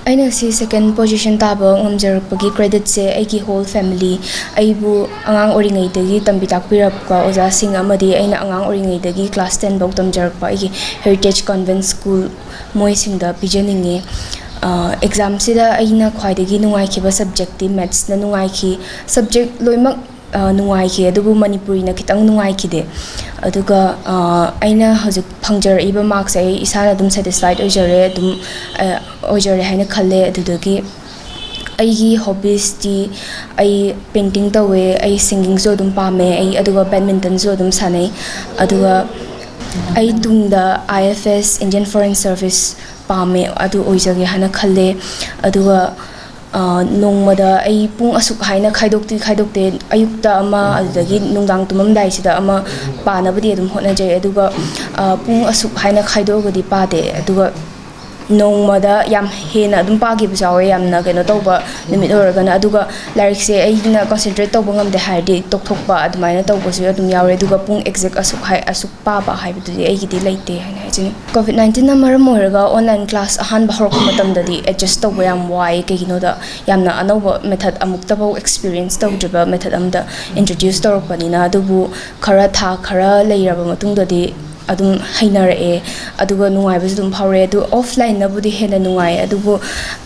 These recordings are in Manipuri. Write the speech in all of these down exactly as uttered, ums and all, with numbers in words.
ꯑꯩꯅ ꯁꯤ second position ꯇꯥꯕ ꯉꯝꯖꯔꯛꯄꯒꯤ creditꯁꯦ ꯑꯩꯒꯤ whole family, ꯑꯩꯕꯨ ꯑꯉꯥꯡ ꯑꯣꯏꯔꯤꯉꯩꯗꯒꯤ ꯇꯝꯕꯤ ꯇꯥꯛꯄꯤꯔꯛꯄ ꯑꯣꯖꯥꯁꯤꯡ ꯑꯃꯗꯤ ꯑꯩꯅ ꯑꯉꯥꯡ ꯑꯣꯏꯔꯤꯉꯩꯗꯒꯤ class ten ꯐꯥꯎ ꯇꯝꯖꯔꯛꯄ ꯑꯩꯒꯤ Heritage Convent School, ꯃꯣꯏꯁꯤꯡꯗ ꯄꯤꯖꯅꯤꯡꯉꯤ꯫ ꯑꯦꯛꯖꯥꯝꯁꯤꯗ ꯑꯩꯅ ꯈ꯭ꯋꯥꯏꯗꯒꯤ ꯅꯨꯡꯉꯥꯏꯈꯤꯕ subjectꯇꯤ mathsꯅ ꯅꯨꯡꯉꯥꯏꯈꯤ꯫ Subject ꯂꯣꯏꯅꯃꯛ ꯅꯨꯡꯉꯥꯏꯈꯤ, ꯑꯗꯨꯕꯨ ꯃꯅꯤꯄꯨꯔꯤꯅ ꯈꯤꯇꯪ ꯅꯨꯡꯉꯥꯏꯈꯤꯗꯦ꯫ ꯑꯗꯨꯒ ꯑꯩꯅ ꯍꯧꯖꯤꯛ ꯐꯪꯖꯔꯛꯏꯕ marksꯁꯦ ꯑꯩ ꯏꯁꯥꯅ ꯑꯗꯨꯝ satisfied ꯑꯣꯏꯖꯔꯦ, ꯑꯗꯨꯝ ꯑꯣꯏꯖꯔꯦ ꯍꯥꯏꯅ ꯈꯜꯂꯦ꯫ ꯑꯗꯨꯗꯒꯤ ꯑꯩꯒꯤ hobbiesꯇꯤ, ꯑꯩ painting ꯇꯧꯋꯦ, ꯑꯩ singingꯁꯨ ꯑꯗꯨꯝ ꯄꯥꯝꯃꯦ, ꯑꯩ ꯑꯗꯨꯒ badmintonꯁꯨ ꯑꯗꯨꯝ ꯁꯥꯟꯅꯩ꯫ ꯑꯗꯨꯒ ꯑꯩ ꯇꯨꯡꯗ I F S, Indian Foreign Service, ꯄꯥꯝꯃꯦ, ꯑꯗꯨ ꯑꯣꯏꯖꯒꯦ ꯍꯥꯏꯅ ꯈꯜꯂꯦ꯫ ꯑꯗꯨꯒ ꯅꯣꯡꯃꯗ ꯑꯩ ꯄꯨꯡ ꯑꯁꯨꯛ ꯍꯥꯏꯅ ꯈꯥꯏꯗꯣꯛꯇꯤ ꯈꯥꯏꯗꯣꯛꯇꯦ꯫ ꯑꯌꯨꯛꯇ ꯑꯃ, ꯑꯗꯨꯗꯒꯤ ꯅꯨꯡꯗꯥꯡ ꯇꯨꯝꯃꯝꯗꯥꯏꯁꯤꯗ ꯑꯃ ꯄꯥꯅꯕꯗꯤ ꯑꯗꯨꯝ ꯍꯣꯠꯅꯖꯩ꯫ ꯑꯗꯨꯒ ꯄꯨꯡ ꯑꯁꯨꯛ ꯍꯥꯏꯅ ꯈꯥꯏꯗꯣꯛꯑꯒꯗꯤ ꯄꯥꯗꯦ꯫ ꯑꯗꯨꯒ ꯅꯣꯡꯃꯗ ꯌꯥꯝ ꯍꯦꯟꯅ ꯑꯗꯨꯝ ꯄꯥꯈꯤꯕꯁꯨ ꯌꯥꯎꯋꯦ, ꯌꯥꯝꯅ ꯀꯩꯅꯣ ꯇꯧꯕ ꯅꯨꯃꯤꯠ ꯑꯣꯏꯔꯒꯅ꯫ ꯑꯗꯨꯒ ꯂꯥꯏꯔꯤꯛꯁꯦ ꯑꯩꯅ concentrate ꯇꯧꯕ ꯉꯝꯗꯦ ꯍꯥꯏꯔꯗꯤ ꯇꯣꯛꯊꯣꯛꯄ, ꯑꯗꯨꯃꯥꯏꯅ ꯇꯧꯕꯁꯨ ꯑꯗꯨꯝ ꯌꯥꯎꯔꯦ꯫ ꯑꯗꯨꯒ ꯄꯨꯡ exact ꯑꯁꯨꯛ ꯍꯥꯏ, ꯑꯁꯨꯛ ꯄꯥꯕ ꯍꯥꯏꯕꯗꯨꯗꯤ ꯑꯩꯒꯤꯗꯤ ꯂꯩꯇꯦ ꯍꯥꯏꯅ ꯍꯥꯏꯖꯅꯤꯡꯉꯤ꯫ Covid nineteenꯅ ꯃꯔꯝ ꯑꯣꯏꯔꯒ online class ꯑꯍꯥꯟꯕ ꯍꯧꯔꯛꯄ ꯃꯇꯝꯗꯗꯤ adjust ꯇꯧꯕ ꯌꯥꯝ ꯋꯥꯏ꯫ ꯀꯩꯒꯤꯅꯣꯗ, ꯌꯥꯝꯅ ꯑꯅꯧꯕ method, ꯑꯃꯨꯛꯇꯐꯥꯎ experience ꯇꯧꯗ꯭ꯔꯤꯕ method ꯑꯃꯗ introduce ꯇꯧꯔꯛꯄꯅꯤꯅ꯫ ꯑꯗꯨꯕꯨ ꯈꯔ, ꯊꯥ ꯈꯔ ꯂꯩꯔꯕ ꯃꯇꯨꯡꯗꯗꯤ ꯑꯗꯨꯝ ꯍꯩꯅꯔꯛꯑꯦ, ꯑꯗꯨꯒ ꯅꯨꯡꯉꯥꯏꯕꯁꯨ ꯑꯗꯨꯝ ꯐꯥꯎꯔꯛꯑꯦ꯫ ꯑꯗꯨ offlineꯅꯕꯨꯗꯤ ꯍꯦꯟꯅ ꯅꯨꯡꯉꯥꯏ, ꯑꯗꯨꯕꯨ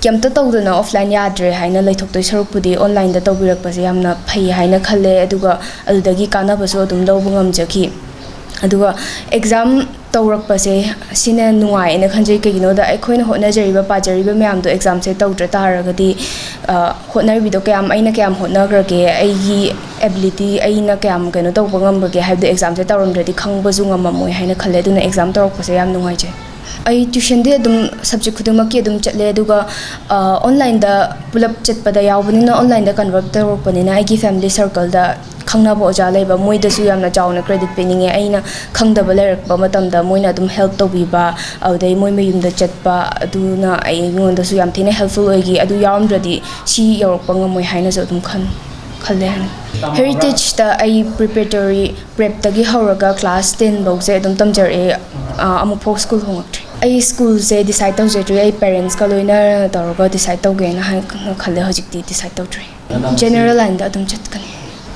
ꯀꯩꯝꯇ ꯇꯧꯗꯅ offline ꯌꯥꯗ꯭ꯔꯦ ꯍꯥꯏꯅ ꯂꯩꯊꯣꯛꯇꯣꯏ ꯁꯔꯨꯛꯄꯨꯗꯤ onlineꯗ ꯇꯧꯕꯤꯔꯛꯄꯁꯦ ꯌꯥꯝꯅ ꯐꯩ ꯍꯥꯏꯅ ꯈꯜꯂꯦ꯫ ꯑꯗꯨꯒ ꯑꯗꯨꯗꯒꯤ ꯀꯥꯟꯅꯕꯁꯨ ꯑꯗꯨꯝ ꯂꯧꯕ ꯉꯝꯖꯈꯤ꯫ ꯑꯗꯨꯒ exam ꯇꯧꯔꯛꯄꯁꯦ ꯁꯤꯅ ꯅꯨꯡꯉꯥꯏ ꯍꯥꯏꯅ ꯈꯟꯖꯩ꯫ ꯀꯩꯒꯤꯅꯣꯗ, ꯑꯩꯈꯣꯏꯅ ꯍꯣꯠꯅꯖꯔꯤꯕ, ꯄꯥꯖꯔꯤꯕ ꯃꯌꯥꯝꯗꯣ examꯁꯦ ꯇꯧꯗ꯭ꯔ ꯇꯥꯔꯒꯗꯤ, ꯍꯣꯠꯅꯔꯤꯕꯗꯣ ꯀꯌꯥꯝ, ꯑꯩꯅ ꯀꯌꯥꯝ ꯍꯣꯠꯅꯈ꯭ꯔꯒꯦ, ꯑꯩꯒꯤ ability, ꯑꯩꯅ ꯀꯌꯥꯝ ꯀꯩꯅꯣ ꯇꯧꯕ ꯉꯝꯕꯒꯦ ꯍꯥꯏꯕꯗꯣ examꯁꯦ ꯇꯧꯔꯝꯗ꯭ꯔꯗꯤ ꯈꯪꯕꯁꯨ ꯉꯝꯃꯝꯃꯣꯏ ꯍꯥꯏꯅ ꯈꯜꯂꯦ꯫ ꯑꯗꯨꯅ exam ꯇꯧꯔꯛꯄꯁꯦ ꯌꯥꯝ ꯅꯨꯡꯉꯥꯏꯖꯩ꯫ ꯑꯩ tuitionꯗꯤ ꯑꯗꯨꯝ subject ꯈꯨꯗꯤꯡꯃꯛꯀꯤ ꯑꯗꯨꯝ ꯆꯠꯂꯦ, ꯑꯗꯨꯒ onlineꯗ ꯄꯨꯂꯞ ꯆꯠꯄꯗ ꯌꯥꯎꯕꯅꯤꯅ, onlineꯗ convert ꯇꯧꯔꯛꯄꯅꯤꯅ, ꯑꯩꯒꯤ family circleꯗ ꯈꯪꯅꯕ ꯑꯣꯖꯥ ꯂꯩꯕ, ꯃꯣꯏꯗꯁꯨ ꯌꯥꯝꯅ ꯆꯥꯎꯅ credit ꯄꯤꯅꯤꯡꯉꯦ꯫ ꯑꯩꯅ ꯈꯪꯗꯕ ꯂꯩꯔꯛꯄ ꯃꯇꯝꯗ ꯃꯣꯏꯅ ꯑꯗꯨꯝ help ꯇꯧꯕꯤꯕ, ꯑꯗꯨꯗꯩ ꯃꯣꯏ ꯃꯌꯨꯝꯗ ꯆꯠꯄ, ꯑꯗꯨꯅ ꯑꯩꯉꯣꯟꯗꯁꯨ ꯌꯥꯝ ꯊꯤꯅ helpful ꯑꯣꯏꯈꯤ꯫ ꯑꯗꯨ ꯌꯥꯎꯔꯝꯗ꯭ꯔꯗꯤ ꯁꯤ ꯌꯧꯔꯛꯄ ꯉꯝꯃꯣꯏ ꯍꯥꯏꯅꯁꯨ ꯑꯗꯨꯝ ꯈꯟ-, ꯈꯜꯂꯦ ꯍꯥꯏꯅ꯫ Heritageꯇ ꯑꯩ preparatory prepꯇꯒꯤ ꯍꯧꯔꯒ class ten ꯐꯥꯎꯁꯦ ꯑꯗꯨꯝ ꯇꯝꯖꯔꯛꯑꯦ, ꯑꯃꯨꯛꯐꯥꯎ school ꯍꯣꯡꯉꯛꯇ꯭ꯔꯤ꯫ ꯑꯩ ꯁ꯭ꯀꯨꯜꯁꯦ ꯗꯤꯁꯥꯏꯠ ꯇꯧꯖꯗ꯭ꯔꯤ꯫ ꯑꯩ ꯄꯦꯔꯦꯟꯁꯀ ꯂꯣꯏꯅꯅ ꯇꯧꯔꯒ ꯗꯤꯁꯥꯏꯠ ꯇꯧꯒꯦꯅ ꯍꯥꯏ-, ꯈꯜꯂꯦ꯫ ꯍꯧꯖꯤꯛꯇꯤ ꯗꯤꯁꯥꯏꯠ ꯇꯧꯗ꯭ꯔꯤ꯫ ꯖꯦꯅꯔꯦꯜ ꯂꯥꯏꯟꯗ ꯑꯗꯨꯝ ꯆꯠꯀꯅꯤ꯫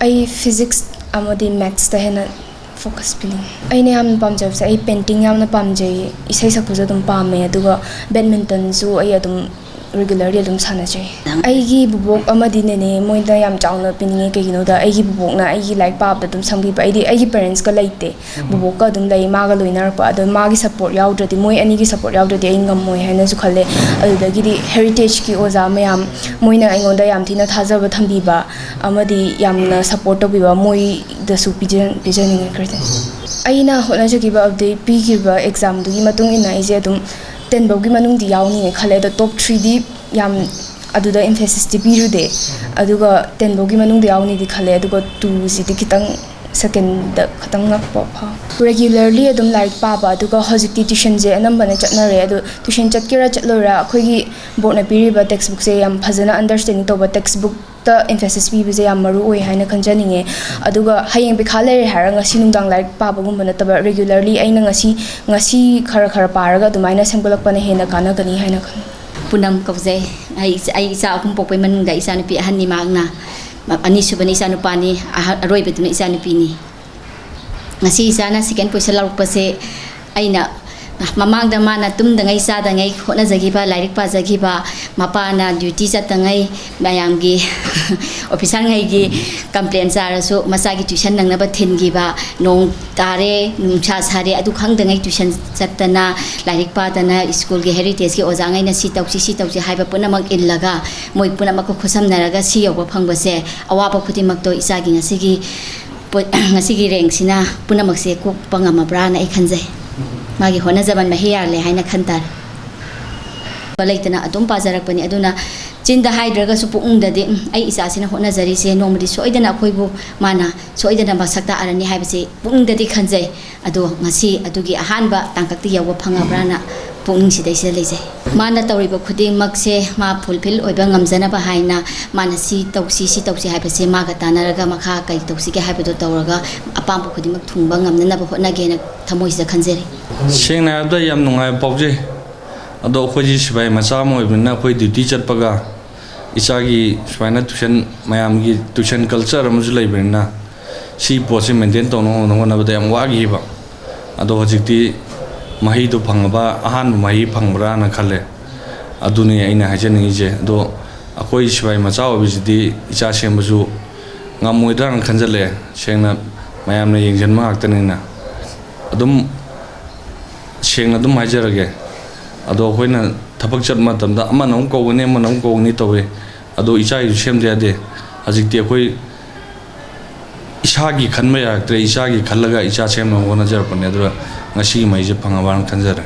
ꯑꯩ ꯐꯤꯖꯤꯛꯁ ꯑꯃꯗꯤ ꯃꯦꯠꯁꯇ ꯍꯦꯟꯅ ꯐꯣꯀꯁ ꯄꯤꯅꯤꯡꯉꯤ꯫ ꯑꯩꯅ ꯌꯥꯝꯅ ꯄꯥꯝꯖꯕꯁꯦ, ꯑꯩ ꯄꯦꯟꯇꯤꯡ ꯌꯥꯝꯅ ꯄꯥꯝꯖꯩ, ꯏꯁꯩ ꯁꯛꯄꯁꯨ ꯑꯗꯨꯝ ꯄꯥꯝꯃꯦ, ꯑꯗꯨꯒ ꯕꯦꯗꯃꯤꯟꯇꯟꯁꯨ ꯑꯩ ꯑꯗꯨꯝ ꯔꯤꯒꯨꯂꯔꯂꯤ ꯑꯗꯨꯝ ꯁꯥꯟꯅꯖꯩ꯫ ꯑꯩꯒꯤ ꯕꯨꯕꯣꯛ ꯑꯃꯗꯤ ꯅꯦꯅꯦ ꯃꯣꯏꯗ ꯌꯥꯝ ꯆꯥꯎꯅ ꯄꯤꯅꯤꯡꯉꯤ꯫ ꯀꯩꯒꯤꯅꯣꯗ ꯑꯩꯒꯤ ꯕꯨꯕꯣꯛꯅ ꯑꯩꯒꯤ ꯂꯥꯏꯔꯤꯛ ꯄꯥꯕꯗ ꯑꯗꯨꯝ ꯁꯪꯕꯤꯕ꯫ ꯑꯩꯗꯤ ꯑꯩꯒꯤ ꯄꯦꯔꯦꯟꯁꯀ ꯂꯩꯇꯦ, ꯕꯨꯕꯣꯛꯀ ꯑꯗꯨꯝ ꯂꯩ, ꯃꯥꯒ ꯂꯣꯏꯅꯔꯛꯄ꯫ ꯑꯗꯣ ꯃꯥꯒꯤ ꯁꯞꯄꯣꯔꯠ ꯌꯥꯎꯗ꯭ꯔꯗꯤ, ꯃꯣꯏ ꯑꯅꯤꯒꯤ ꯁꯞꯄꯣꯔꯠ ꯌꯥꯎꯗ꯭ꯔꯗꯤ ꯑꯩ ꯉꯝꯃꯣꯏ ꯍꯥꯏꯅꯁꯨ ꯈꯜꯂꯦ꯫ ꯑꯗꯨꯗꯒꯤꯗꯤ ꯍꯦꯔꯤꯇꯦꯖꯀꯤ ꯑꯣꯖꯥ ꯃꯌꯥꯝ, ꯃꯣꯏꯅ ꯑꯩꯉꯣꯟꯗ ꯌꯥꯝ ꯊꯤꯅ ꯊꯥꯖꯕ ꯊꯝꯕꯤꯕ ꯑꯃꯗꯤ ꯌꯥꯝꯅ ꯁꯞꯄꯣꯔꯠ ꯇꯧꯕꯤꯕ, ꯃꯣꯏꯗꯁꯨ ꯄꯤꯖ-, ꯄꯤꯖꯅꯤꯡꯉꯤ ꯀ꯭ꯔꯤꯇꯤꯟ꯫ ꯑꯩꯅ ꯍꯣꯠꯅꯖꯈꯤꯕ ꯑꯗꯨꯗꯩ ꯄꯤꯈꯤꯕ ꯑꯦꯛꯖꯥꯝꯗꯨꯒꯤ ꯃꯇꯨꯡ ꯏꯟꯅ ꯑꯩꯁꯦ ꯑꯗꯨꯝ ꯇꯦꯟ ꯐꯧꯒꯤ ꯃꯅꯨꯡꯗꯤ ꯌꯥꯎꯅꯤꯅ ꯈꯜꯂꯦ꯫ ꯑꯗꯣ ꯇꯣꯞ ꯊ꯭ꯔꯤꯗꯤ ꯌꯥꯝ ꯑꯗꯨꯗ ꯏꯝꯐꯦꯁꯤꯁꯇꯤ ꯄꯤꯔꯨꯗꯦ꯫ ꯑꯗꯨꯒ ꯇꯦꯟ ꯐꯧꯒꯤ ꯃꯅꯨꯡꯗ ꯌꯥꯎꯅꯤꯗꯤ ꯈꯜꯂꯦ, ꯑꯗꯨꯒ ꯇꯨꯁꯤꯗꯤ ꯈꯤꯇꯪ, ꯁꯦꯀꯦꯟꯗ ꯈꯤꯇꯪ ꯉꯛꯄ ꯐꯥꯎ꯫ ꯔꯦꯒꯨꯂꯔꯂꯤ ꯑꯗꯨꯝ ꯂꯥꯏꯔꯤꯛ ꯄꯥꯕ, ꯑꯗꯨꯒ ꯍꯧꯖꯤꯛꯇꯤ ꯇ꯭ꯌꯨꯁꯟꯁꯦ ꯑꯅꯝꯕꯅ ꯆꯠꯅꯔꯦ꯫ ꯑꯗꯣ ꯇ꯭ꯌꯨꯁꯟ ꯆꯠꯀꯦꯔꯥ ꯆꯠꯂꯣꯏꯔꯥ, ꯑꯩꯈꯣꯏꯒꯤ ꯕꯣꯔꯗꯅ ꯄꯤꯔꯤꯕ ꯇꯦꯛꯁ ꯕꯨꯛꯁꯦ ꯌꯥꯝ ꯐꯖꯅ ꯑꯟꯗꯔꯁ꯭ꯇꯦꯟꯗꯤꯡ ꯇꯧꯕ, ꯇꯦꯛꯁ ꯕꯨꯛꯇ ꯏꯝꯐꯦꯁꯤꯁ ꯄꯤꯕꯁꯦ ꯌꯥꯝ ꯃꯔꯨ ꯑꯣꯏ ꯍꯥꯏꯅ ꯈꯟꯖꯅꯤꯡꯉꯦ꯫ ꯑꯗꯨꯒ ꯍꯌꯦꯡ ꯄꯩꯈꯥ ꯂꯩꯔꯦ ꯍꯥꯏꯔꯒ ꯉꯁꯤ ꯅꯨꯡꯗꯥꯡ ꯂꯥꯏꯔꯤꯛ ꯄꯥꯕꯒꯨꯝꯕ ꯅꯠꯇꯕ, ꯔꯦꯒꯨꯂꯔꯂꯤ ꯑꯩꯅ ꯉꯁꯤ, ꯉꯁꯤ ꯈꯔ ꯈꯔ ꯄꯥꯔꯒ ꯑꯗꯨꯃꯥꯏꯅ ꯁꯦꯝꯒꯠꯂꯛꯄꯅ ꯍꯦꯟꯅ ꯀꯥꯟꯅꯒꯅꯤ ꯍꯥꯏꯅ ꯈꯜꯂꯤ꯫ ꯄꯨꯅꯝ ꯀꯧꯖꯩ꯫ ꯑꯩ ꯏꯆꯥ, ꯑꯩ ꯏꯆꯥ ꯑꯍꯨꯝ ꯄꯣꯛꯄꯩ ꯃꯅꯨꯡꯗ ꯏꯆꯥꯅꯨꯄꯤ ꯑꯍꯟꯅꯤ ꯃꯍꯥꯛꯅ, ꯑꯅꯤꯁꯨꯕꯅ ꯏꯆꯥꯅꯨꯄꯥꯅꯤ, ꯑꯍ-, ꯑꯔꯣꯏꯕꯗꯨꯅ ꯏꯆꯥꯅꯨꯄꯤꯅꯤ꯫ ꯉꯁꯤ ꯏꯆꯥꯅ ꯁꯦꯀꯦꯟ ꯄꯣꯖꯤꯁꯟ ꯂꯧꯔꯛꯄꯁꯦ ꯑꯩꯅ ꯃꯃꯥꯡꯗ ꯃꯥꯅ ꯇꯨꯝꯗꯉꯩ ꯆꯥꯗꯉꯩ ꯍꯣꯠꯅꯖꯈꯤꯕ, ꯂꯥꯏꯔꯤꯛ ꯄꯥꯖꯈꯤꯕ, ꯃꯄꯥꯅ ꯗ꯭ꯌꯨꯇꯤ ꯆꯠꯇꯉꯩ ꯃꯌꯥꯝꯒꯤ ꯑꯣꯐꯤꯁꯥꯔꯉꯩꯒꯤ ꯀꯝꯄ꯭ꯂꯦꯟ ꯆꯥꯔꯁꯨ ꯃꯆꯥꯒꯤ ꯇ꯭ꯌꯨꯁꯟ ꯅꯪꯅꯕ ꯊꯤꯟꯈꯤꯕ, ꯅꯣꯡ ꯇꯥꯔꯦ, ꯅꯨꯡꯁꯥ ꯁꯥꯔꯦ, ꯑꯗꯨ ꯈꯪꯗꯉꯩ ꯇ꯭ꯌꯨꯁꯟ ꯆꯠꯇꯅ, ꯂꯥꯏꯔꯤꯛ ꯄꯥꯗꯅ, ꯁ꯭ꯀꯨꯜꯒꯤ ꯍꯦꯔꯤꯇꯦꯖꯀꯤ ꯑꯣꯖꯥꯉꯩꯅ ꯁꯤ ꯇꯧꯁꯤ, ꯁꯤ ꯇꯧꯁꯤ ꯍꯥꯏꯕ ꯄꯨꯝꯅꯃꯛ ꯏꯜꯂꯒ, ꯃꯣꯏ ꯄꯨꯝꯅꯃꯛꯀ ꯈꯨꯠꯁꯝꯅꯔꯒ ꯁꯤ ꯌꯧꯕ ꯐꯪꯕꯁꯦ, ꯑꯋꯥꯕ ꯈꯨꯗꯤꯡꯃꯛꯇꯣ ꯏꯆꯥꯒꯤ ꯉꯁꯤꯒꯤ ꯄꯣ-, ꯉꯁꯤꯒꯤ ꯔꯦꯡꯁꯤꯅ ꯄꯨꯝꯅꯃꯛꯁꯦ ꯀꯣꯛꯄ ꯉꯝꯃꯕ꯭ꯔꯥꯅ ꯑꯩ ꯈꯟꯖꯩ꯫ ꯃꯥꯒꯤ ꯍꯣꯠꯅꯖꯃꯟ ꯃꯍꯩ ꯌꯥꯜꯂꯦ ꯍꯥꯏꯅ ꯈꯟ ꯇꯥꯔꯦ꯫ ꯂꯩꯇꯅ ꯑꯗꯨꯝ ꯄꯥꯖꯔꯛꯄꯅꯤ꯫ ꯑꯗꯨꯅ ꯆꯤꯟꯗ ꯍꯥꯏꯗ꯭ꯔꯒꯁꯨ ꯄꯨꯛꯅꯤꯡꯗꯗꯤ, "ꯎꯝ, ꯑꯩ ꯏꯆꯥꯁꯤꯅ ꯍꯣꯠꯅꯖꯔꯤꯁꯦ ꯅꯣꯡꯃꯗꯤ ꯁꯣꯏꯗꯅ ꯑꯩꯈꯣꯏꯕꯨ ꯃꯥꯅ ꯁꯣꯏꯗꯅ ꯃꯁꯛ ꯇꯥꯛꯑꯔꯅꯤ" ꯍꯥꯏꯕꯁꯤ ꯄꯨꯛꯅꯤꯡꯗꯗꯤ ꯈꯟꯖꯩ꯫ ꯑꯗꯣ ꯉꯁꯤ ꯑꯗꯨꯒꯤ ꯑꯍꯥꯟꯕ ꯇꯥꯡꯀꯛꯇ ꯌꯧꯕ ꯐꯪꯉꯕ꯭ꯔꯥꯅ ꯄꯨꯛꯅꯤꯡꯁꯤꯗꯩꯁꯤꯗ ꯂꯩꯖꯩ꯫ ꯃꯥꯅ ꯇꯧꯔꯤꯕ ꯈꯨꯗꯤꯡꯃꯛꯁꯦ ꯃꯥ ꯐꯨꯜꯐꯤꯜ ꯑꯣꯏꯕ ꯉꯝꯖꯅꯕ ꯍꯥꯏꯅ ꯃꯥꯅ ꯁꯤ ꯇꯧꯁꯤ, ꯁꯤ ꯇꯧꯁꯤ ꯍꯥꯏꯕꯁꯦ ꯃꯥꯒ ꯇꯥꯟꯅꯔꯒ ꯃꯈꯥ ꯀꯔꯤ ꯇꯧꯁꯤꯒꯦ ꯍꯥꯏꯕꯗꯣ ꯇꯧꯔꯒ ꯑꯄꯥꯝꯕ ꯈꯨꯗꯤꯡꯃꯛ ꯊꯨꯡꯕ ꯉꯝꯅꯅꯕ ꯍꯣꯠꯅꯒꯦꯅ ꯊꯃꯣꯏꯁꯤꯗ ꯈꯟꯖꯔꯤ꯫ ꯁꯦꯡꯅ ꯍꯥꯏꯔꯕꯗ ꯌꯥꯝ ꯅꯨꯡꯉꯥꯏꯕ ꯐꯥꯎꯖꯩ꯫ ꯑꯗꯣ ꯑꯩꯈꯣꯏꯁꯤ ꯁꯤꯐꯥꯏ ꯃꯆꯥ ꯑꯃ ꯑꯣꯏꯕꯅꯤꯅ ꯑꯩꯈꯣꯏ ꯗ꯭ꯌꯨꯇꯤ ꯆꯠꯄꯒ ꯏꯆꯥꯒꯤ ꯁꯨꯃꯥꯏꯅ ꯇ꯭ꯌꯨꯁꯟ, ꯃꯌꯥꯝꯒꯤ ꯇ꯭ꯌꯨꯁꯟ ꯀꯜꯆꯔ ꯑꯃꯁꯨ ꯂꯩꯕꯅꯤꯅ ꯁꯤ ꯄꯣꯠꯁꯤ ꯃꯦꯟꯇꯦꯟ ꯇꯧꯅꯕ ꯍꯣꯠꯅꯕꯗ ꯌꯥꯝ ꯋꯥꯈꯤꯕ꯫ ꯑꯗꯣ ꯍꯧꯖꯤꯛꯇꯤ ꯃꯍꯩꯗꯣ ꯐꯪꯉꯕ, ꯑꯍꯥꯟꯕ ꯃꯍꯩ ꯐꯪꯕ꯭ꯔꯥꯅ ꯈꯜꯂꯦ꯫ ꯑꯗꯨꯅꯤ ꯑꯩꯅ ꯍꯥꯏꯖꯅꯤꯡꯉꯤꯁꯦ꯫ ꯑꯗꯣ ꯑꯩꯈꯣꯏ ꯁꯤꯐꯥꯏ ꯃꯆꯥ ꯑꯣꯏꯕꯁꯤꯗꯤ ꯏꯆꯥ ꯁꯦꯝꯕꯁꯨ ꯉꯝꯃꯣꯏꯗ꯭ꯔꯥꯅ ꯈꯟꯖꯜꯂꯛꯑꯦ꯫ ꯁꯦꯡꯅ ꯃꯌꯥꯝꯅ ꯌꯦꯡꯁꯤꯟꯕ ꯉꯥꯛꯇꯅꯤꯅ꯫ ꯑꯗꯨꯝ ꯁꯦꯡꯅ ꯑꯗꯨꯝ ꯍꯥꯏꯖꯔꯒꯦ꯫ ꯑꯗꯣ ꯑꯩꯈꯣꯏꯅ ꯊꯕꯛ ꯆꯠꯄ ꯃꯇꯝꯗ ꯑꯃꯅ ꯑꯃꯨꯛ ꯀꯧꯒꯅꯤ, ꯑꯃꯅ ꯑꯃꯨꯛ ꯀꯧꯒꯅꯤ ꯇꯧꯋꯤ꯫ ꯑꯗꯣ ꯏꯆꯥꯒꯤꯁꯨ ꯁꯦꯝꯗ ꯌꯥꯗꯦ꯫ ꯍꯧꯖꯤꯛꯇꯤ ꯑꯩꯈꯣꯏ ꯏꯁꯥꯒꯤ ꯈꯟꯕ ꯌꯥꯔꯛꯇ꯭ꯔꯦ, ꯏꯆꯥꯒꯤ ꯈꯜꯂꯒ ꯏꯆꯥ ꯁꯦꯝꯅꯕ ꯍꯣꯠꯅꯖꯔꯛꯄꯅꯦ꯫ ꯑꯗꯨꯒ ꯉꯁꯤꯒꯤ ꯃꯍꯩꯁꯦ ꯐꯪꯉꯕꯅ ꯈꯟꯖꯔꯦ꯫